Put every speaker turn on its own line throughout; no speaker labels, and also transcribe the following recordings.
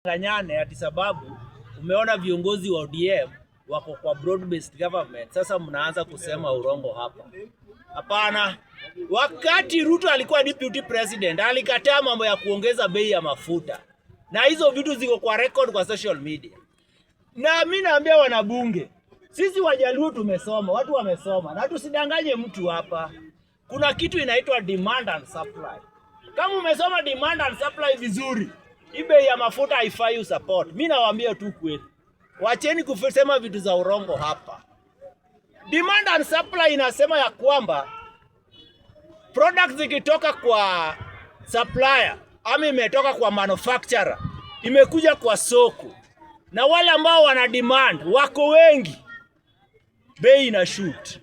Tusidanganyane ati sababu umeona viongozi wa ODM wako kwa broad based government, sasa mnaanza kusema urongo hapa. Hapana. Wakati Ruto alikuwa deputy president alikataa mambo ya kuongeza bei ya mafuta, na hizo vitu ziko kwa record kwa social media. Na mi naambia wanabunge, sisi Wajaluo tumesoma, watu wamesoma, na tusidanganye mtu hapa. Kuna kitu inaitwa demand and supply. Kama umesoma demand and supply vizuri, hii bei ya mafuta haifai usupport. Mi nawaambia tu kweli, wacheni kusema vitu za urongo hapa. Demand and supply inasema ya kwamba product zikitoka kwa supplier ama imetoka kwa manufacturer, imekuja kwa soko, na wale ambao wana demand wako wengi, bei ina shoot.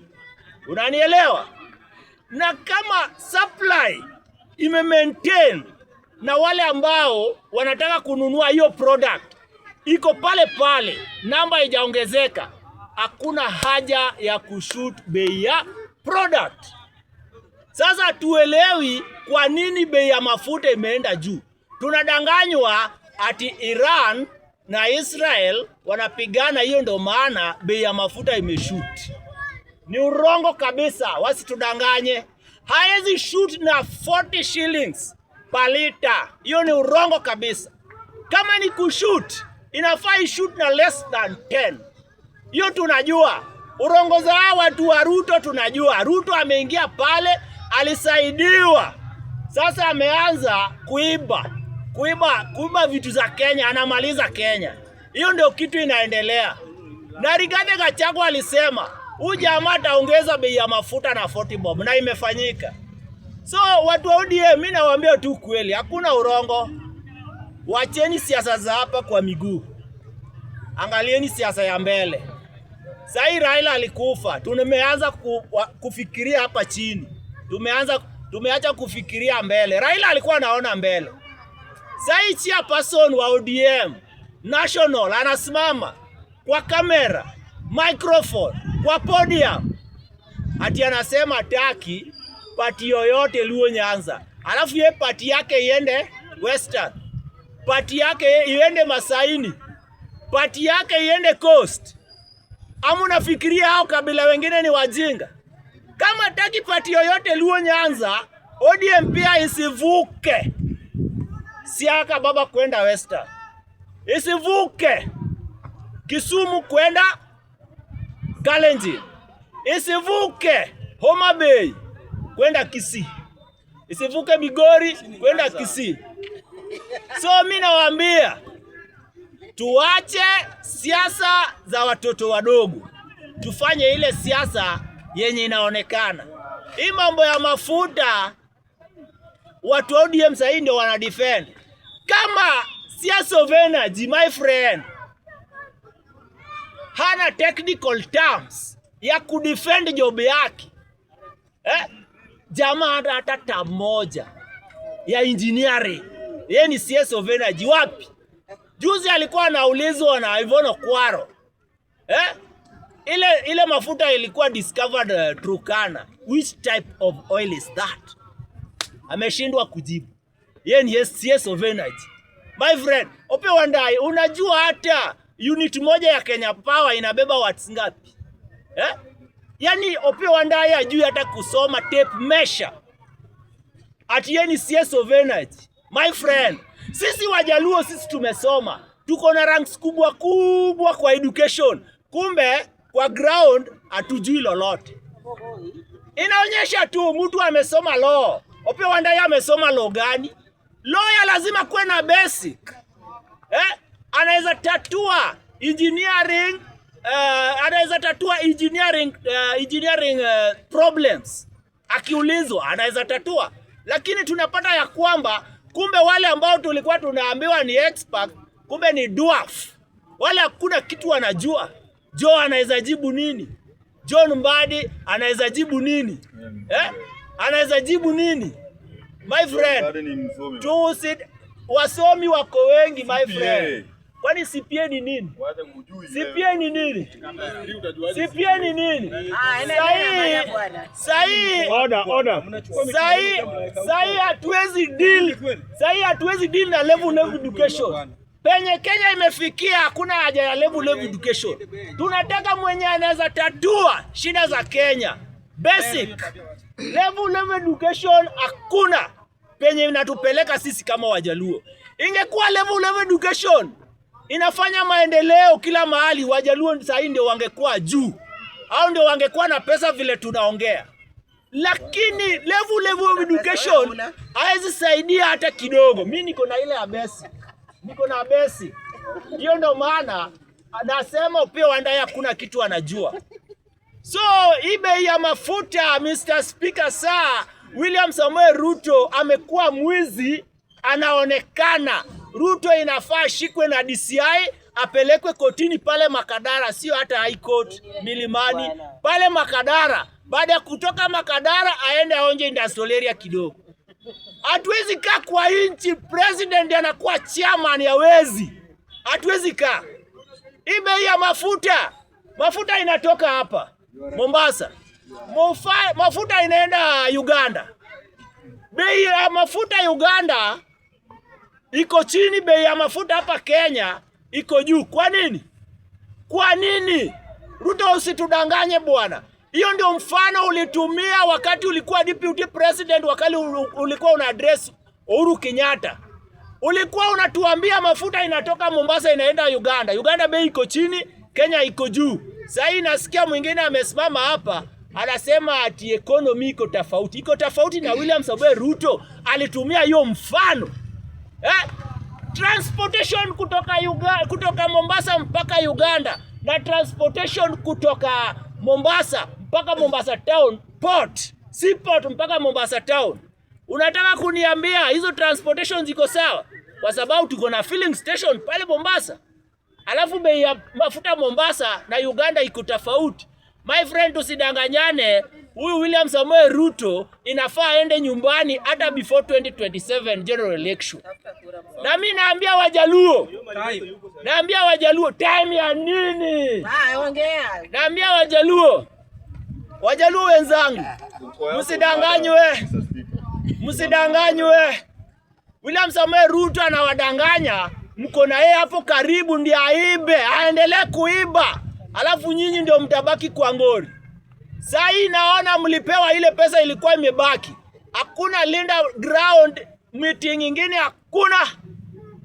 Unanielewa? Na kama supply ime maintain na wale ambao wanataka kununua hiyo product iko pale pale, namba haijaongezeka, hakuna haja ya kushoot bei ya product. Sasa tuelewi kwa nini bei ya mafuta imeenda juu. Tunadanganywa ati Iran na Israel wanapigana, hiyo ndo maana bei ya mafuta imeshoot. Ni urongo kabisa, wasitudanganye. Haezi shoot na 40 shillings per liter, hiyo ni urongo kabisa. Kama ni kushoot, inafaa ishoot na less than 10. Hiyo tunajua. Urongo za hawa watu wa Ruto tunajua. Ruto ameingia pale, alisaidiwa. Sasa ameanza kuiba, kuiba, kuiba vitu za Kenya, anamaliza Kenya. Hiyo ndio kitu inaendelea. Na Rigathi Gachagua alisema huyu jamaa ataongeza bei ya mafuta na 40 bob na imefanyika. So watu wa ODM, mimi nawaambia tu kweli, hakuna urongo. Wacheni siasa za hapa kwa miguu, angalieni siasa ya mbele. Sahii Raila alikufa, tumeanza kufikiria hapa chini, tumeacha kufikiria mbele. Raila alikuwa anaona mbele. Sahii chairperson wa ODM National anasimama kwa kamera, microphone, kwa podium ati anasema hataki party yoyote Luo Nyanza, alafu ye party yake iende Western, party yake iende Masaini, party yake iende Coast. Ama unafikiria hao kabila wengine ni wajinga? Kama hataki party yoyote Luo Nyanza, ODM pia isivuke Siaka baba kwenda Western, isivuke Kisumu kwenda Kalenjin, isivuke Homa Bay kwenda Kisii, isivuke Migori kwenda Kisii. So mi nawaambia tuache siasa za watoto wadogo, tufanye ile siasa yenye inaonekana. Hii mambo ya mafuta watu wa ODM sahii ndio wana defend. Kama CS of energy, my friend, hana technical terms ya kudefend job yake, eh? Jamaa hata term moja ya engineering, yeye ni CS of energy wapi? Juzi alikuwa anaulizwa na Yvonne Okwaro, eh? Ile mafuta ilikuwa discovered Turkana, which type of oil is that? Ameshindwa kujibu. Yeye ni CS of energy. My friend, Opiyo Wandayi, unajua hata unit moja ya Kenya Power inabeba watts ngapi? Eh? Yaani Opiyo Wandayi hajui hata kusoma tape measure. Ati yeye ni CS of energy. My friend, sisi Wajaluo sisi tumesoma. Tuko na ranks kubwa kubwa kwa education. Kumbe kwa ground hatujui lolote. Inaonyesha tu mtu amesoma law. Opiyo Wandayi amesoma law gani? Lawyer lazima kuwe na basic. Eh? Anaweza tatua engineering anaweza tatua engineering problems. Akiulizwa anaweza tatua, lakini tunapata ya kwamba kumbe wale ambao tulikuwa tunaambiwa ni expert, kumbe ni dwarf. Wale hakuna kitu wanajua. Joe anaweza jibu nini? John Mbadi anaweza jibu nini? Eh? Anaweza jibu nini? My friend,
Bado ni msomi.
Wasomi wako wengi, my
CPA.
Friend. Kwani CPA ni nini?
Wacha kujui.
CPA ni nini? CPA ni nini?
Ah, endelea
Sahii
bwana.
sahii
Order, order.
sahii sahii hatuwezi deal. Sahii hatuwezi deal na level of education. Penye Kenya imefikia, hakuna haja ya level level education. Tunataka mwenye anaweza tatua shida za Kenya. Basic level level education hakuna penye inatupeleka sisi kama Wajaluo. Ingekuwa level level education inafanya maendeleo kila mahali, Wajaluo sahii ndio wangekuwa juu au ndio wangekuwa na pesa vile tunaongea, lakini level level education haiwezi saidia hata kidogo. Mi niko na ile ya basic, niko na basic. Hiyo ndio maana nasema Opiyo Wandayi hakuna kitu anajua. So hii bei ya mafuta, Mr. Speaker, saa William Samoei Ruto amekuwa mwizi, anaonekana. Ruto inafaa shikwe na DCI apelekwe kotini pale Makadara, sio hata High Court Milimani, pale Makadara. Baada ya kutoka Makadara aende aonje industrial area kidogo. Hatuwezi kaa kwa nchi president anakuwa chairman ya wezi, hatuwezi kaa. Hii bei ya mafuta, mafuta inatoka hapa Mombasa, mafuta inaenda Uganda. Bei ya mafuta Uganda iko chini, bei ya mafuta hapa Kenya iko juu. Kwa nini? Kwa nini? Ruto, usitudanganye bwana. Hiyo ndio mfano ulitumia wakati ulikuwa deputy president, wakati ulikuwa una address Uhuru Kenyatta. Ulikuwa unatuambia mafuta inatoka Mombasa inaenda Uganda. Uganda bei iko chini, Kenya iko juu. Sasa hii nasikia mwingine amesimama hapa anasema ati economy iko tofauti. Iko tofauti na William Samoei Ruto alitumia hiyo mfano. Eh? Transportation kutoka Mombasa mpaka Uganda na transportation kutoka Mombasa mpaka Mombasa town port, seaport mpaka Mombasa town. Unataka kuniambia hizo transportation ziko sawa? Kwa sababu tuko na filling station pale Mombasa. Alafu bei ya mafuta Mombasa na Uganda iko tofauti. My friend, tusidanganyane. Huyu William Samoei Ruto inafaa aende nyumbani hata before 2027 general election. Na mimi naambia Wajaluo, naambia Wajaluo, time ya nini?
Ah, ongea.
Naambia Wajaluo, Wajaluo wenzangu, msidanganywe, msidanganywe. William Samoei Ruto anawadanganya, mko na yeye hapo karibu, ndiye aibe, aendelee kuiba, alafu nyinyi ndio mtabaki kwa ngori. Saa hii naona mlipewa ile pesa ilikuwa imebaki, hakuna Linda ground meeting ingine, hakuna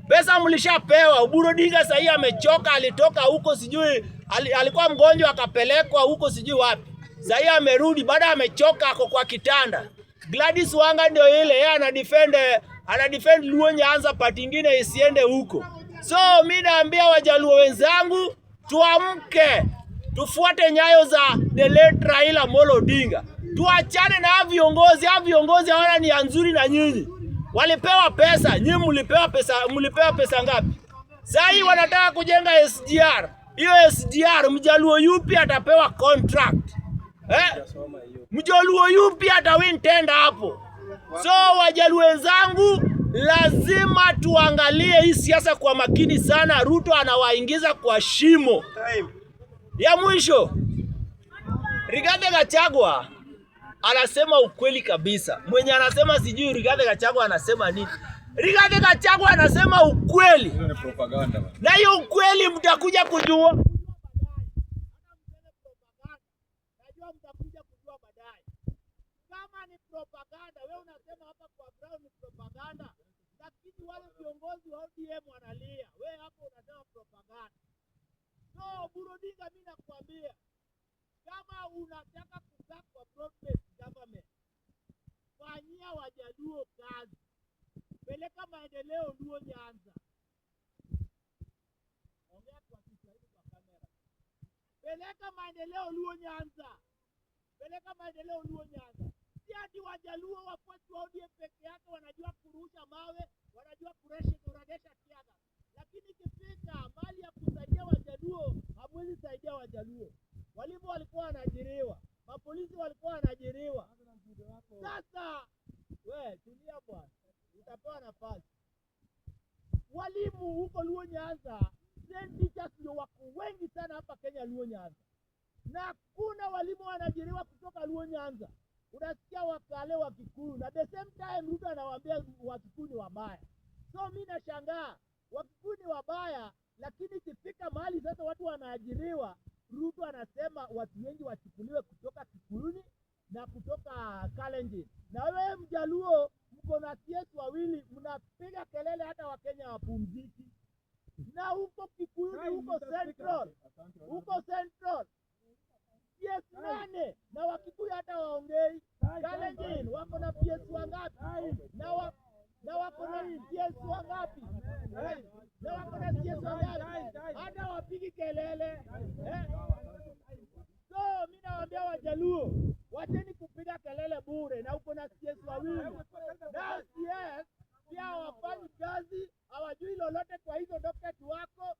pesa mlishapewa. Oburu Odinga sasa hii amechoka, alitoka huko sijui alikuwa mgonjwa akapelekwa huko sijui wapi. Sasa hii amerudi, baada amechoka, ako kwa kitanda. Gladys Wanga ndio ile yeye ana defend Luo Nyanza, party ingine isiende huko. So mi naambia Wajaluo wenzangu, tuamke, tufuate nyayo za the late Raila Amolo Odinga, tuachane na hao viongozi. Hao viongozi hawana nia nzuri na nyinyi. Walipewa pesa, nyinyi mlipewa pesa, mlipewa pesa ngapi? Sasa hii wanataka kujenga SGR. Hiyo SGR mjaluo yupi atapewa contract? Eh? Mjaluo yupi atawin tender hapo? So Wajaluo wenzangu, lazima tuangalie hii siasa kwa makini sana. Ruto anawaingiza kwa shimo. Ya mwisho, Rigathi Gachagua anasema ukweli kabisa. Mwenye anasema sijui Rigathi Gachagua anasema nini? Rigathi Gachagua anasema ukweli,
Hiyo ni propaganda bana.
na hiyo ukweli mtakuja kujua. Najua mtakuja kujua baadaye kama ni propaganda. Wewe unasema hapa kwa ground ni propaganda, lakini wale viongozi wa ODM wanalia, wewe hapo unasema propaganda. So Oburu Odinga, mimi nakwambia kama unataka kukaa kwa broad-based government, fanyia Wajaluo kazi, peleka maendeleo Luo Nyanza. Ongea kwa Kiswahili kwa kamera. Peleka maendeleo Luo Nyanza, peleka maendeleo Luo Nyanza. Si ati Wajaluo wafuasi wa ODM peke yake wanajua kurusha mawe, wanajua kuregesha teargas, lakini ikifika mali ya kusaidia Wajaluo hamwezi saidia Wajaluo. Walimu walikuwa wanaajiriwa, mapolisi walikuwa wanaajiriwa. Sasa we tulia bwana, utapewa nafasi. Walimu huko Luo Nyanza, trained teachers ndio wako wengi sana hapa Kenya, Luo Nyanza, na kuna walimu wanaajiriwa kutoka Luo Nyanza. Unasikia Wakale wa Kikuyu, na the same time Ruto anawaambia Wakikuyu ni wabaya. So mi nashangaa Wakikuyu ni wabaya, lakini ikifika mahali sasa watu wanaajiriwa, Ruto anasema watu wengi wachukuliwe kutoka Kikuyuni na kutoka Kalenjin. Na wewe Mjaluo, mko na CS wawili, mnapiga kelele hata Wakenya wapumziki. Na huko Kikuyuni, huko Central, huko Central PS 8 na Wakikuyu hata waongei. Kalenjin wako na PS wangapi? Na wako na PS wangapi? Na wako na CS wangapi? Hata wapigi kelele eh? So mi nawaambia Wajaluo, wacheni kupiga kelele bure, na uko na CS wawili na CS pia hawafanyi kazi, hawajui lolote kwa hizo docket wako.